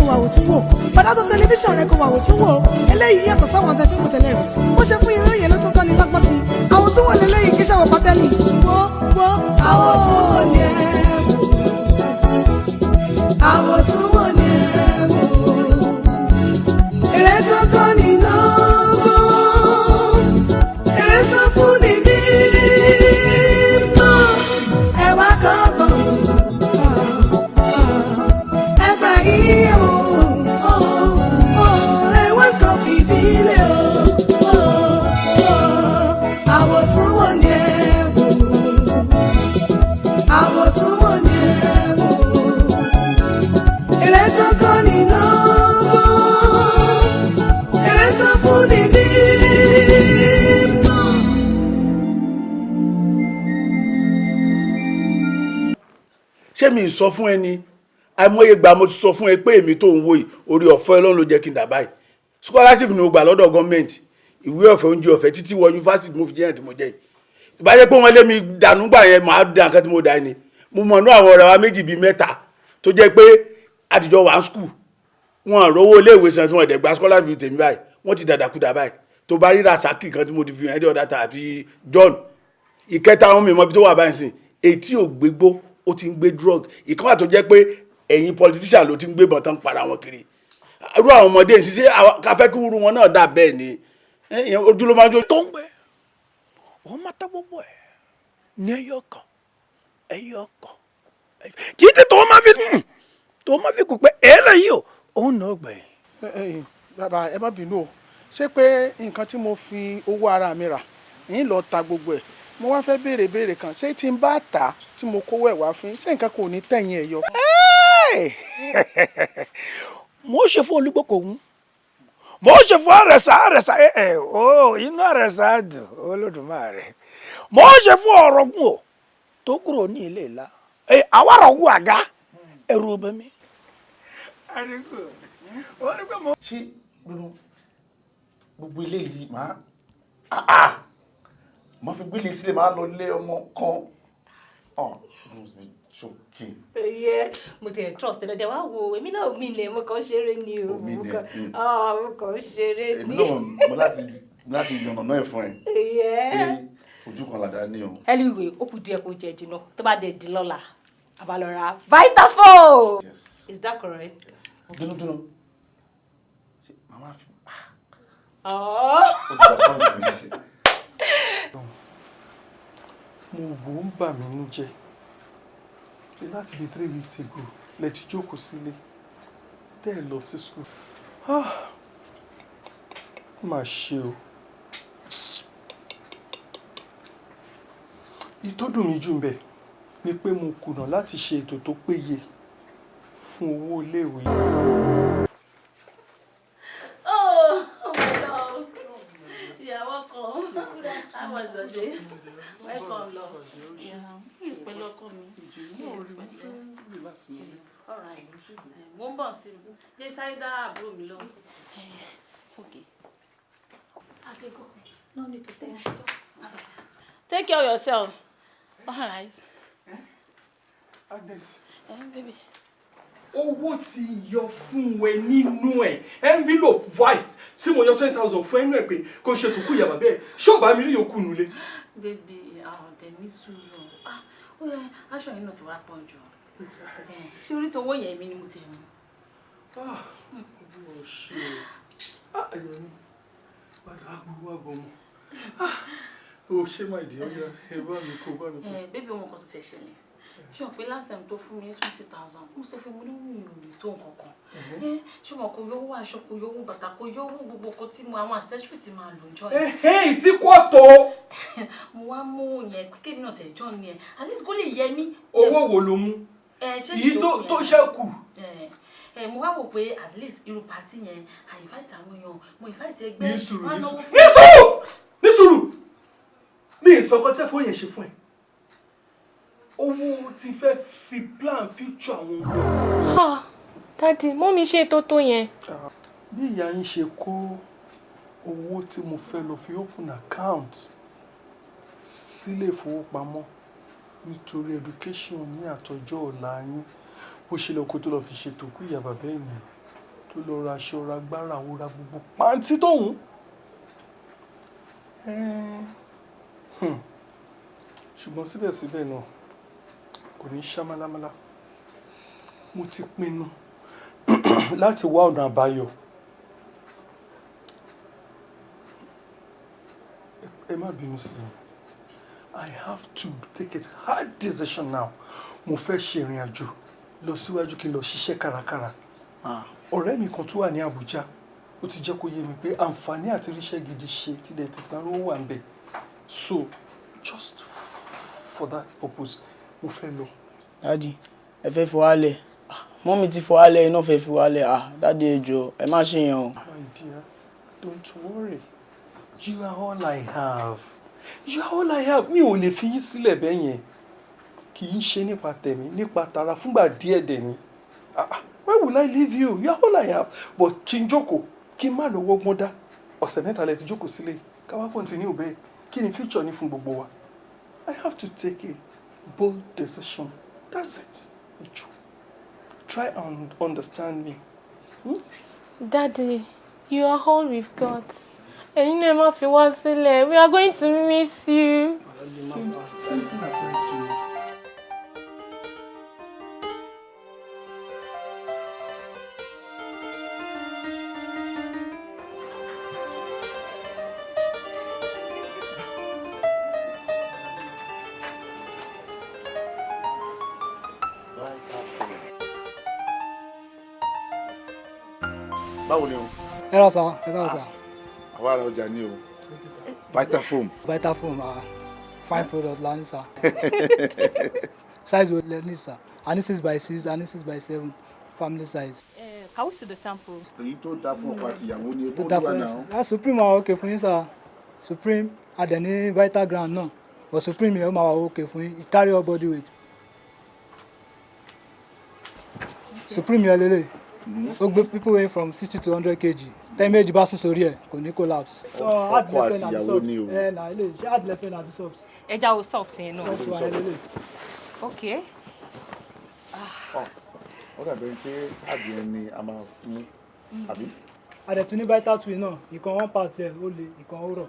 Wà wò tún wò. Padà tó tẹlifíṣàn rẹ kó wà wò tún wò. Eléyìí yàtọ̀ sáwọn àti tí mo tẹ̀lé rẹ̀. Bó ṣe fún ilé yẹn ló tún kọ́ ni lọ́gbọ́n sí i. Àwọn tún wò lélẹ́yìí kí sàwọn pátẹ́lì. Wo wo àwọn tún wò ní ẹ̀ wò. Àwọn tún wò ní ẹ̀ wò. Eré tó kọ́ ni lọ́gbọ́n. Eré tó fún ni ní mọ̀. Ẹ wá kọ́gbọ́n. Ẹ gbà yí o. Ẹ wá kọ́ fìdílé o. Àwọn tún wò ní ẹ̀ wò. Àwọn tún wò ní ẹ̀ wò. Eré tó kọ́ ni lọ́gbọ́n. Eré tó fún ni ní mọ̀. Ṣé mi sọ fún ẹ ni? Àìmọye gbà mo ti sọ fún ẹ pé èmi tó ń wò yìí, orí ọ̀fẹ́ Ọlọ́run ló jẹ́ kí n dà báyìí. Scholarship ni mo gbà lọ́dọ̀ gọ́ọ̀mẹ̀ntì, ìwé ọ̀fẹ́, oúnjẹ ọ̀fẹ́, títí wọ yunifásitì mo fi jẹ́ ẹ̀ tí mo jẹ́ yìí. Ìbá jẹ́ pé wọ́n lé mi dànù gbà yẹn, màá dà nǹkan tí mo dà ní. Mo mọ̀ ní àwọn ọ̀rẹ́ wa méjì bíi mẹ́ta tó jẹ́ pé àtijọ́ wà ń school, wọn rówó iléèwé san, tí wọ́n dẹ̀ gba scholarship tèmi báyìí, wọ́n ti dàdàkudà báyìí. Tó bá rí Rasaki kan tí mo ti fi hàn ẹ́ ọ̀dà tàbí John, ìkẹta àwọn mi mọ ibi tó wà báyìí sìn, etí ò gbégbó, ó ti ń gbé drug. Ìkan wà tó jẹ́ pé ẹ̀yìn politician ló ti ń gbébọn tán para wọn kiri. Irú àwọn ọmọdé ń ṣiṣẹ́ káfẹ́ kí irú wọn náà dà bẹ́ẹ̀ ni. Ìyẹn ojú ló máa ń jó. Tó ń gbé òun máa tá gbogbo ẹ̀ ní ẹyọ kan, ẹyọ kan, títí tó máa fi kú pé eléyìí o, òun náà gbẹ. Ẹ bàbá, ẹ má bínú o. Ṣé pé nǹkan tí mo fi owó ara mi rà ń lọ ta gbogbo ẹ̀? Mo wá fẹ́ béèrè béèrè kan: ṣé tí n bá tà á, tí mo kówó ẹ̀ wá fún yín, ṣé nǹkan kò ní tẹ̀yìn ẹ̀ yọ? Mo ṣe fún olùgbòkòwò, mo ṣe fún àrẹ̀sà, àrẹ̀sà ẹ ẹ o, inú àrẹ̀sà dùn. Olódùmarè, mo ṣe fún ọ̀rọ̀gùn o tó kúrò ní ilé ìlà ẹ àwa àrọ̀gùn àga ẹrù ọbẹ̀ mi. Ṣé dúdú gbogbo eléyìí máa máa fi gbélé sílẹ̀, máa lọ lé ọmọ kan? Oh, must be joking. Yeah, mo ti ẹ̀ trust ẹ lọ́dẹ̀ wá wo èmi náà. Mi lè mo kàn ṣeré ni o. Omi mo ni, kàn ah, mo kàn ṣeré Èmi ni. náà mo láti yànnà náà ẹ̀ fún ẹ pé ojú kan làdá ní o. Anyway, ó kù díẹ̀ kó jẹ jìnnà. Tó bá dẹ̀ di lọ́la, a bá lọ ra Vitafoam. Yes. Is that correct? Dúnú dúnú, ṣé màmá fi Oh. ó ti disappoint mi. Mo wò ó, ń bà mí nú jẹ́ pé láti bíi 3 weeks ago lẹ ti jókòó sílé tẹ́ ẹ lọ sí school. Ah, ó mà ṣe o. Ìtọ́dùn mi jù ń bẹ̀ ni pé mo kùnà láti ṣe ètò tó péye fún owó iléèwé. Oh, my love. You're welcome. How was your day? Welcome, love. Yeah. Pẹ̀lú ọkọ mi. All right. Mo ń bọ̀ sí mi. Jẹ́ sáré dá àbúrò mi lóhùn. Okay. Okay, go. No need to thank you. Take care of yourself. All right. Agnes. Eh, baby. Owó ti yọ fún ẹ nínú ẹ, envelope white tí mo yọ 20,000 fún ẹnu ẹ pé kò ṣe tó kú ìyá bàbá ẹ, ṣé ò bá mi rí yòókù nulẹ̀? Baby, ọ̀dẹ̀ ní sùúrù. Ah, ó yẹ aṣọ yìí náà ti wá pọ̀ jù. Ṣé orí tó owó yẹn mi ni mo ti mú? Ah, Olúwa ṣe o. Ah, ayọ̀ mi padà á gbowó àbọ̀ mọ́. Ah, o ṣé, máa dì ọ́ ya, ẹ bá mi kó, bá mi kó. Eh, baby, ohun kan tó ti ṣẹlẹ̀. Ṣé o pé last time tó fún mi ní 20,000, mo sọ fún mi ní mi ò lè tó nǹkan kan. Ṣé o mọ̀ kò yọwọ́ aṣọ, kò yọwọ́ bàtà, kò yọwọ́ gbogbo nǹkan tí mo àwọn accessories ti máa lò jọ yẹn. Ẹ̀hẹ́, ìsìnkú ọ̀tọ̀. Mo wá mú yẹn kémi náà tẹ̀ jọ́ ni ẹ̀. At least kó lè yẹ mí. Owó wo ló mú? Eh, change Èyí tó tó tó kù yẹn. ṣẹ́kù. Mo wá wò pé at least irú party yẹn, I invite àwọn èèyàn, mo invite ẹgbẹ́, Ní sùúrù, wọ́n á ní náwó sùúrù, fún ní sùúrù, ní sùúrù. Mi ì sọkọ tí fún yẹn ṣe fún ẹ. Owó ti fẹ́ fi plan future àwọn ọmọ. Ah, Daddy, mummy ṣe tó tó yẹn? Bí ìyá yín ṣe kó owó tí mo fẹ́ lọ fi open account sílé ìfowópamọ́ nítorí education ní àtọjọ́ ọ̀la yín, bó ṣe lọ kó tó lọ fi ṣètò kú ìyá bàbá ẹ̀ nìyẹn. Tó lọ ra aṣọ, ra gbára, ó ra gbogbo pàǹtí tóun. Ṣùgbọ́n síbẹ̀síbẹ̀ náà, kò ní ṣá málámálá. Mo ti pinnu láti wá ọ̀nà àbáyọ. Ẹ má bínú sí mi. I have to take a hard decision now. Mo fẹ́ ṣe ìrìn àjò lọ síwájú kí n lọ ṣiṣẹ́ kárakára. Ọ̀rẹ́ mi kan tó wà ní Àbújá, ó ti jẹ́ kó yé mi pé àǹfààní àti ríṣẹ́ gidi ṣe tí dẹ̀ tètè máa rówó wà ń bẹ̀. So just for that purpose, mo fẹ́ lọ. Daddy, ẹ fẹ́ fi wálẹ̀? Mummy ti fi wálẹ̀, iná fẹ́ fi wálẹ̀. Ah, daddy, ẹ jọ̀ọ́, ẹ má ṣe yẹn o. My dear, don't worry. You are all I have. You are all I have. Mi ò lè fi yín sílẹ̀ bẹ́ẹ̀ yẹn. Kì í ṣe nípa tẹ̀mí, nípa tara, fúngbà díẹ̀ dẹ̀ ni. Ah, ah, why will I leave you? You are all I have. But kí n jókòó, kí n má lọ wọ́gbọ́n dá. Ọ̀sẹ̀ 3 lẹ ti jókòó sílé. Ká wá continue bẹ́ẹ̀. Kí ni future ní fún gbogbo wa? I have to take a bold decision. That's it. Ẹ jọ̀ọ́, try and understand me. Hmm? Daddy, you are all we've got. Ẹ̀yin náà, má fi wá sílẹ̀. We are going to miss you. Same thing applies to you. Báwo ni o? Ẹ rà sá, ẹ káàbọ̀ sá. Àwa ará ọjà ni o, Vitafoam. Vitafoam, ah, fine product la ní sá. Size wo lẹ ní sá? A ní 6 by 6, a ní 6 by 7, family size. Can we see the sample? Èyí tó dáa fún ọkọ àti ìyàwó ni. Tó dáa fún yín sá, Supreme wà okay fún yín sá. Supreme, a dẹ̀ ní Vitaground náà, but Supreme yẹn, ó máa wà okay fún yín. It carry all body weight. Supreme yẹn lélẹ̀, ó gbé people weighing from 60 to 100 kg. Tẹ́ méjì bá sùn sórí ẹ̀, kò ní collapse. Ọkọ àti ìyàwó ni o. Ẹ nà ilé ṣé hard lẹ́fẹ̀ẹ́ nàbí soft? Ẹja wo soft yẹn náà. Soft wà lélẹ̀. Okay. Ó dàbí pé adìẹ ni a máa fún, àbí? A dẹ̀ tún ní Vita Twin náà. Ìkan one part ẹ̀ ó le, ìkan ó rọ̀,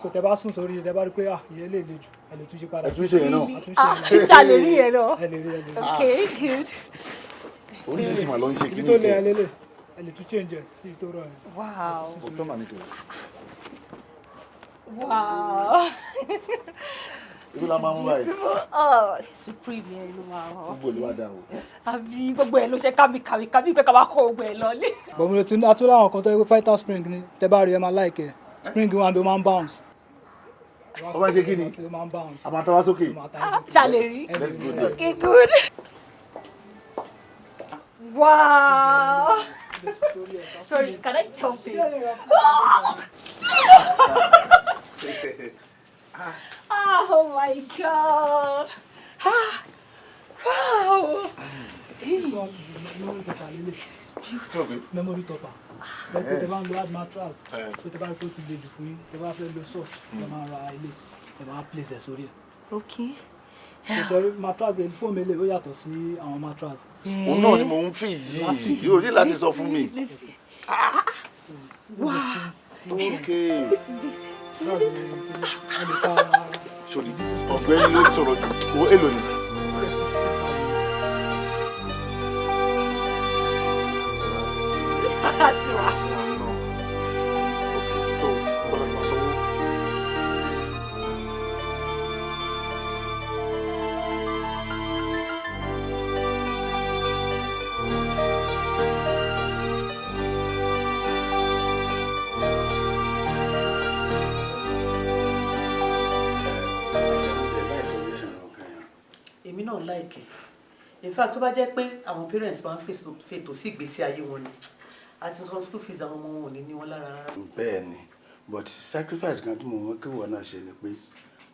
so tẹ́ bá sùn sórí, tẹ́ bá rí pé ah, ìyẹn lè le jù, ẹ lè túnṣe padà. Ẹ tún ṣe yẹn náà? Ah, ṣàlè rí yẹn náà. Ẹ lè rí, ẹ lè rí. Okay, good. Oríṣiríṣi màá lọ ń ṣe. Ibi Kí tó ni lé ẹ ìkẹ́ lélẹ̀, ẹ lè tún change ẹ sí ibi tó rọ̀ yẹn. Wow. Òótọ́ mà ní kò. Wow. Ibi la máa mú báyìí? Beautiful. Oh, Supreme yẹn ló máa wọ. Gbogbo ìlú wa dà o. Àbí gbogbo ẹ̀ ló ṣe kábí kábí kábí pé ká máa kó gbogbo ẹ̀ lọlé. But mo lè tún atún láwọn kan tó yẹ pé Vita Spring ni. Tẹ́ bá rí, ẹ máa like ẹ. Spring wà bí ó máa ń bounce. Ó máa ń ṣe kí ni? Ó máa ń bounce. A máa tàwa sókè. Ṣàlè rí. Let's go there. Okay, good. Wow. Sorry, can I jump in? Oh my God. Ah, wow. Memory topper lélẹ̀. Memory topper bẹ́ẹ̀ pé tẹ́ bá ń lo hard mattress, pé tẹ́ bá rí pé ó ti le jù fún yín, tẹ́ bá fẹ́ lo soft, ẹ máa ra ilé, ẹ máa place ẹ̀ sórí ẹ̀. Okay. Ìṣòro mattress ẹ̀, foam ilé, ó yàtọ̀ sí àwọn mattress. Òun náà ni mò ń fi yìí, yóò ní láti sọ fún mi. Wow. Ok, sori ọ̀gbẹ́ni, ó sọ̀rọ̀ jù. Owó èlò ni. Tiwa. So bọ́lá ti máa sanwó. Èmi náà like ẹ̀. In fact, tó bá jẹ́ pé àwọn parents máa ń fètò sí ìgbésí ayé wọn ni, àti san school fees àwọn ọmọ wọn ò ní ní wọn lára rárá. Bẹ́ẹ̀ ni, but sacrifice kan tí mo mọ̀ kí wọ́n náà ṣe ni pé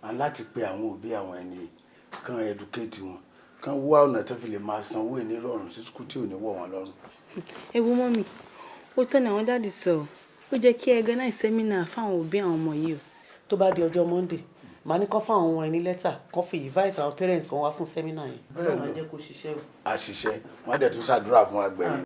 a láti pe àwọn òbí àwọn ẹni kan, educate wọn, kan wá ọ̀nà tó fi lè máa sanwó ní rọrùn sí school tí ò ní wọ̀ wọ́n lọ́rùn. Ẹ wo mummy, ó tọ́ ni àwọn daddy sọ. Ó jẹ́ kí ẹ organize seminar fáwọn òbí àwọn ọmọ yìí o. Tó bá di ọjọ́ Monday, màá ní kọ́ fún àwọn ọmọ ẹ ní lẹ́tà kọ́ fi invite àwọn parents wọn wá fún seminar yẹn. Bẹ́ẹ̀ Ọlọ́run á lọ. jẹ́ kó ṣiṣẹ́ o. Àṣìṣe wọn á dẹ̀ tún ṣàdúrà fún àgbẹ̀yìn.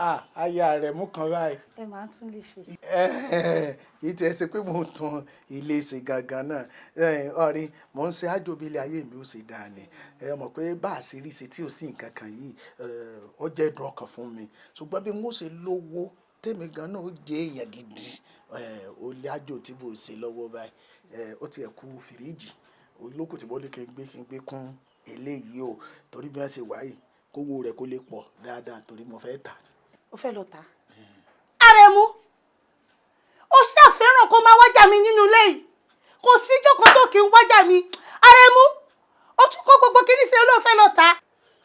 Ah, aya rẹ̀ mú kan báyìí. Ẹ máa tún lè ṣe. Kì í tiẹ̀ ṣe pé mò ń tún ilé ṣe gangan náà. Ọ̀rí mò ń ṣe àjòbí ilé ayé mi ó ṣe dáa ni. Ẹ mọ̀ pé bá a ṣe rí ṣe tí ò sí nǹkan kan yìí, ó jẹ́ ìdùn ọkàn fún mi. Ṣùgbọ́n bí mo ṣe lówó tèmi gan náà ó jẹ́ èèyàn gidi, ó lé àjò tí mo ṣe lọ́wọ́ báyìí. Ó ti ẹ̀ kú fìríìjì olókùn tí mo ní kí n gbé, kí n gbé kún eléyìí o, torí bí wọ́n ṣe wà yìí, kówó rẹ̀ kó lè pọ̀ dáadáa torí mo fẹ́ tà. Ó fẹ́ lọ tà á. Àrẹ̀mú, ó ṣàfẹ́ràn kó máa wájà mi nínú ilé yìí. Kò sí jókòó tó kí n wájà mi. Àrẹ̀mú, ó tún kó gbogbo kíní sí olóòfẹ́ lọ tà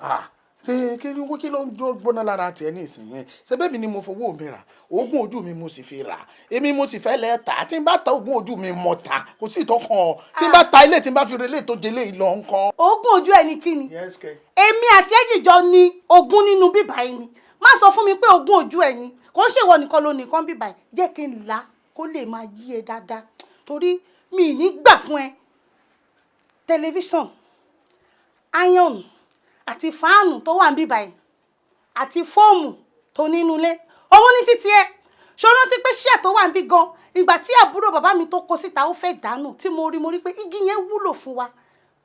á. Ṣé kí ló, kí ló ń jó gbóná lára tiẹ̀ ní ìsinyìí? Ṣé bẹ́ẹ̀ mi ni mo fowó mi rà? Ogún ojú mi mo sì fi rà. Èmi mo sì fẹ́ lẹ́ tà. Tí n bá ta ogún ojú mi mọ̀ ta, kò sí ìtọ́kàn ọ. Tí n bá ta ilé, tí n bá fi relé tó jẹlé ìlọ nǹkan. Ogún ojú ẹ ní kíni? Yes, kẹ́. Èmi àti ẹ̀jìjọ ni ogún nínú bíbá yìí ni. Má sọ fún mi pé ogún ojú ẹ ni. Kò ń ṣèwọ nìkan ló nìkan bíbá yìí. Jẹ́ kí n là kó lè máa yí ẹ dáadáa. Torí mi ì ní gbà fún ẹ. Tẹlifíṣàn, iron àti fáànù tó wà níbí báyìí àti fóòmù tó nínú ilé òun ní títí ẹ. Ṣó rántí pé ṣíà tó wà níbí gan, ìgbà tí àbúrò bàbá mi tó kó síta ó fẹ́ dànù, tí mo rí, mo rí pé igi yẹn wúlò fún wa,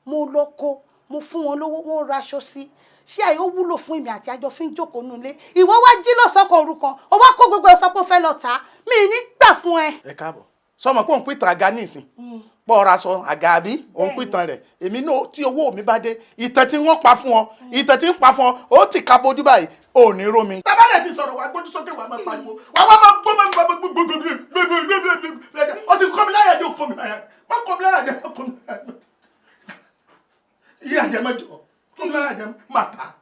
mo lọ kó, mo fún wọn lówó, wọn raṣọ sí. Ṣíà yìí ó wúlò fún èmi àti àjọ fi ń jókòó nínú ilé. Ìwọ wá jí lọ́sọ̀kan òru kan, ó wá kó gbogbo ẹ̀, sọ pé ó fẹ́ lọ tà á. Mi ì ní gbà fún ẹ. Ẹ káàbọ̀. Sọmọ pé òun pìtàn àga ní ìsìn pọ̀ ọ̀rọ̀ aṣọ àga àbí òun pìtàn rẹ̀. Èmi náà tí owó mi bá dé, ìtàn tí wọ́n pa fún ọ, ìtàn tí ń pa fún ọ, ó ti ka bojú báyìí, ò ní rómi. Tábàlẹ̀ ti sọ̀rọ̀, wà gbójú sókè, wà máa pariwo, wà wá máa gbó, máa gbó gbó gbó gbó gbó gbó. Ó sì kọ́ mi láyà jẹ́, kọ́ mi láyà, má kọ́ mi láyà jẹ́, má kọ́ mi láyà jẹ́, yíyà jẹ́ mẹ́jọ, kọ́ mi láyà jẹ́, má ta.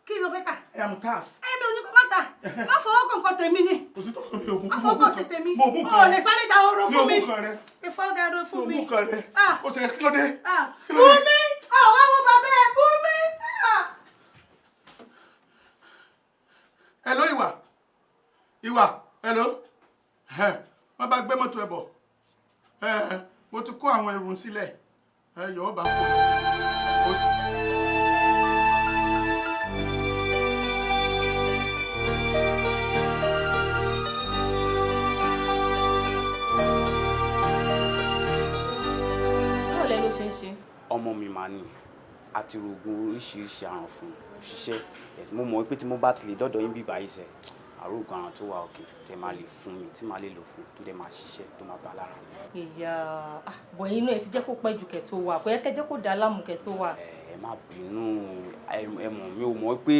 Kí ló fẹ́ tà? I am tax. Ẹ̀mi ò ní kó má tà. Má fọwọ́ kàn nǹkan tèmi ni. Kò sí tó kàn mí ògùn. Má fọwọ́ kàn tèmi. Mo mú O kan. lè sáré da oró fún mi. Mi ò mú kan rẹ. Ìfọ́ da oró fún mi. Mi ò mú kan rẹ. Kò sí, kí ló dé? Bùnmi, àwọn àwọn bàbá ẹ̀, Bùnmi. Hello, Ìwà. Ìwà, hello. Wọ́n bá gbé mọ́tò ẹ̀ bọ̀. Mo ti kó àwọn ẹrù sílẹ̀. Ẹ yọ̀ọ́ bá kó lọ. Báwo lẹ ló ṣe ń ṣe? Ọmọ mi máa ní àti rògùn oríṣiríṣi àrùn fún òṣìṣẹ́. Mo mọ̀ pé tí mo bá ti lè dọ́dọ̀ yín bíbá yìí sẹ́, àrògùn àrùn tó wà òkè tẹ máa lè fún mi, tí máa lè lò fún tó dẹ̀ máa ṣiṣẹ́ tó máa bá lára mi. Ìyá bọ̀, inú ẹ ti jẹ́ kó pẹ́ ju kẹ̀ tó wà, kò yẹ kẹ́ jẹ́ kó dà á láàmú kẹ̀ tó wà. Ẹ má bínú, ẹ mọ̀ mi ò mọ̀ pé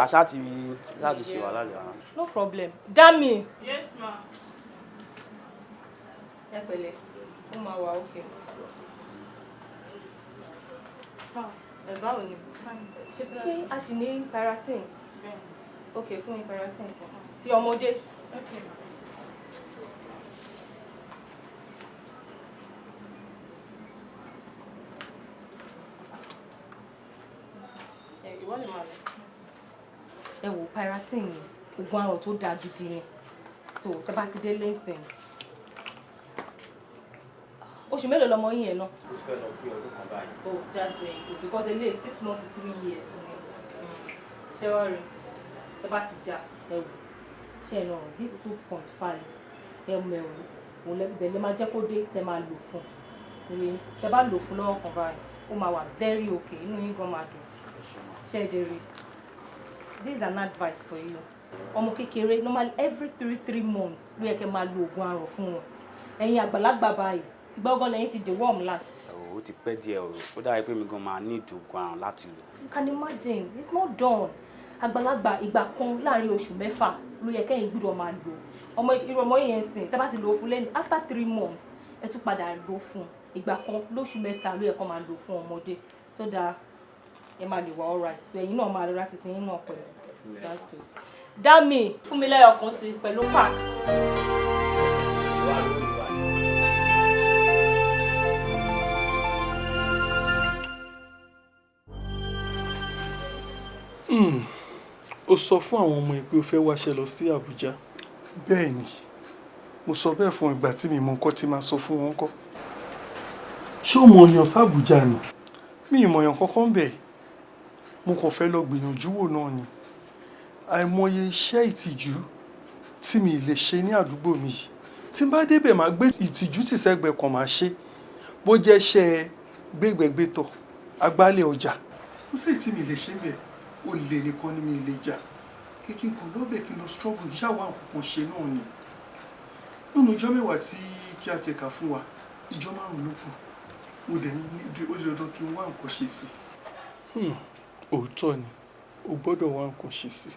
aṣá ti láti ṣe wàhálà jà. No problem. Dami. Yes, ma. Ẹ pẹ̀lẹ́, ó máa wà okay. Ẹ báwo ni? Ṣé a sì ní Piriton? Ok, fún mi Piriton kan. Ti ọmọdé. Okay. Ẹ ìwọ lè máa lọ. Ẹ wò, Piriton ni oògùn àrùn tó dáa gidi ni. So tẹ bá ti délé ìsìn. Oṣù mélòó lọmọ yín yẹn náà? Ó ti fẹ́ lọ pé ọdún kan báyìí. Oh, that's very good because eléyìí 6 months to 3 years ni. Ṣé wàá rí? Tẹ bá ti já, ẹ wò. Ṣé ẹ náà this 2.5 ml òun lẹ máa jẹ́ kó dé tẹ máa lò fún. Tẹ bá lò fún lọ́wọ́ kan báyìí, ó máa wà very okay, inú yín gan máa dùn. Ṣé ẹ jẹ́ rí? This is an advice for you. Ọmọ kékeré, normally every 3 3 months ló yẹ kẹ́ máa lo oògùn aràn fún wọn. Ẹ̀yin àgbàlagbà báyìí, ìgbà ọgán lẹ́yìn ti deworm last? Ó ti pẹ́ díẹ̀ o, ó dàbí pé mi gan máa ní ìdògùn àrùn láti lò. You can imagine, it's not done. Àgbàlagbà, ìgbà kan láàrin oṣù 6 ló yẹ kẹ́yìn gbúdọ̀ máa lò. Ọmọ irú ọmọ yẹn sìn, tẹ́ bá ti lò ó fún lẹ́nu, after 3 months, ẹ tún padà lò ó fún. Ìgbà kan lóṣù 3 ló yẹ kó máa lò fún ọmọdé, so that ẹ máa lè wà alright. So ẹ̀yin náà máa rọra títí yín náà pẹ̀lú. That's good. Dami, fún mi lẹ́yọ̀kan sí pẹ̀lú pack. Ó sọ fún àwọn ọmọ ẹ pé o fẹ́ wáṣẹ́ lọ sí Àbújá. Bẹ́ẹ̀ ni, mo sọ bẹ́ẹ̀ fún ìgbà tí mi mọ nǹkan tí máa sọ fún wọn kọ́. Ṣé o mọ̀ ọ̀yàn sàbújá ni? Mi ì mọ̀yàn kankan bẹ́ẹ̀. Mo kàn fẹ́ lọ gbìyànjú wò náà ni. Àìmọye iṣẹ́ ìtìjú tí mi lè ṣe ní àdúgbò mi yìí, tí n bá débẹ̀, máa gbé ìtìjú tì sẹ́gbẹ̀ẹ́ kan, máa ṣe. Bó jẹ́ iṣẹ́ gbégbègbètọ̀, agbálẹ̀ ọjà, ó sì tí mi lè ṣe bẹ́ẹ̀. Ó lè nìkan ni mi lè jà kí n kàn lọ́bẹ̀, kí n lọ struggle yáwá nǹkan ṣe náà ni. Nínú ìjọ 10 tí kí a ti kà fún wa, ìjọ 5 ló kù. Mo dẹ̀ ní ó di dandan kí n wá nǹkan ṣe sí i. Òótọ́ ni, o gbọ́dọ̀ wá nǹkan ṣe sí i.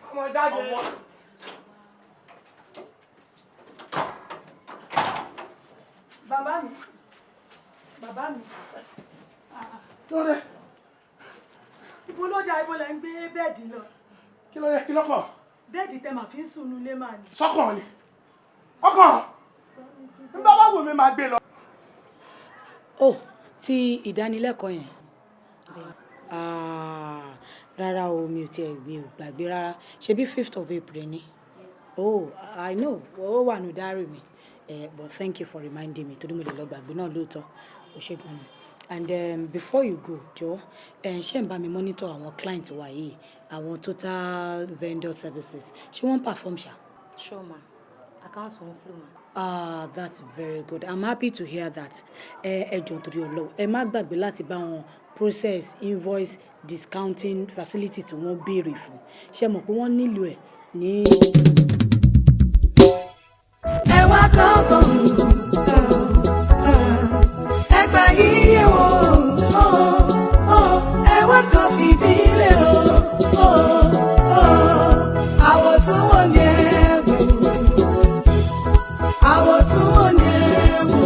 Ọmọ jáde. Bàbá mi, bàbá mi. Kí ló dé? Ibo ló dá, ibo lẹ ń gbé bed lọ? Kí ló dé? Kí lọ́kàn? Bed tẹ màá fi ń sùn nulẹ̀ máa ní. Sọ́kàn ni ọkàn ń bá bá wù mí máa gbé lọ. Ó ti ìdánilẹ́kọ̀ọ́ yẹn? Ah, rárá o, mi ò tiẹ̀, mi ò gbàgbé rárá. Ṣebí 5th of April ni? Oh, I know, ó wà ní diary mi, but thank you for reminding me, torí mo lè lọ gbàgbé náà lóòótọ́. O ṣe gan ni. And before you go, jọ, ṣé ń bá mi monitor àwọn client wa yìí, àwọn Total Vendor Services, ṣé wọ́n ń perform ṣá? Sure ma, account wọn flow ma. Ah, that's very good. I'm happy to hear that. Ẹ ẹ jọ̀ọ́, torí Ọlọ́run, ẹ má gbàgbé láti bá wọn process invoice discounting facility tí wọ́n béèrè fún. Ṣé mọ̀ pé wọ́n nílò ẹ̀ ní. Ẹ wá kọ́gbọ́n, ẹ gbà yíyẹ wò ó, ẹ wá kọ́ fìdílé o, àwọ̀ tún wò ní ẹ wò, àwọ̀ tún wò ní ẹ wò,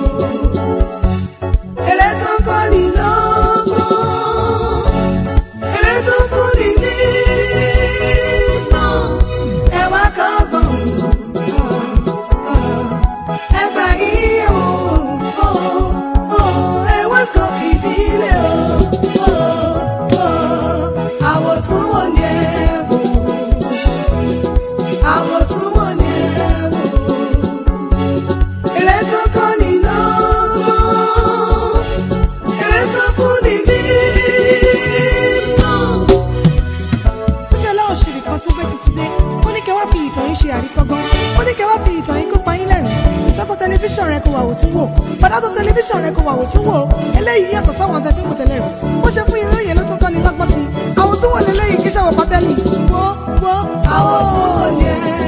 eré tó kọ́ ni lọ́gbọ́n, eré tó fún ni ní ìmọ̀, ẹ wá kọ́gbọ́n, ẹ gbà yíyẹ wò ó, ẹ wá kọ́ fìdílé o, àwọ̀ tún wò ní ẹ wò, àwọ̀ tún wò ní ẹ wò, eré tó kọ́ ni lọ́gbọ́n, eré tó fún ni ní ìmọ̀. Túnde Ọláòṣìrì kan tún gbé tuntun dé. Ó ní kẹ́ wá fi ìtàn yín ṣe àríkọ́gbọ́n. Ó ní kẹ́ wá fi ìtàn yín kó pa yín lẹ́rìn. Títọ́tọ̀ tẹlifíṣàn rẹ kó wà wò tún wò. Bàdátọ̀ tẹlifíṣàn rẹ kó wà wò tún wò. Eléyìí yàtọ̀ sáwọn àtẹ̀tí wò tẹ́lẹ̀ rí. Bó ṣe fún ilé yẹn ló tún kọ́ ni lọ́gbọ́n sí i. Àwọn tún wò léléyìí kí sàwọn pátẹ́lì. Wo wo àwọn tún wò ní ẹ.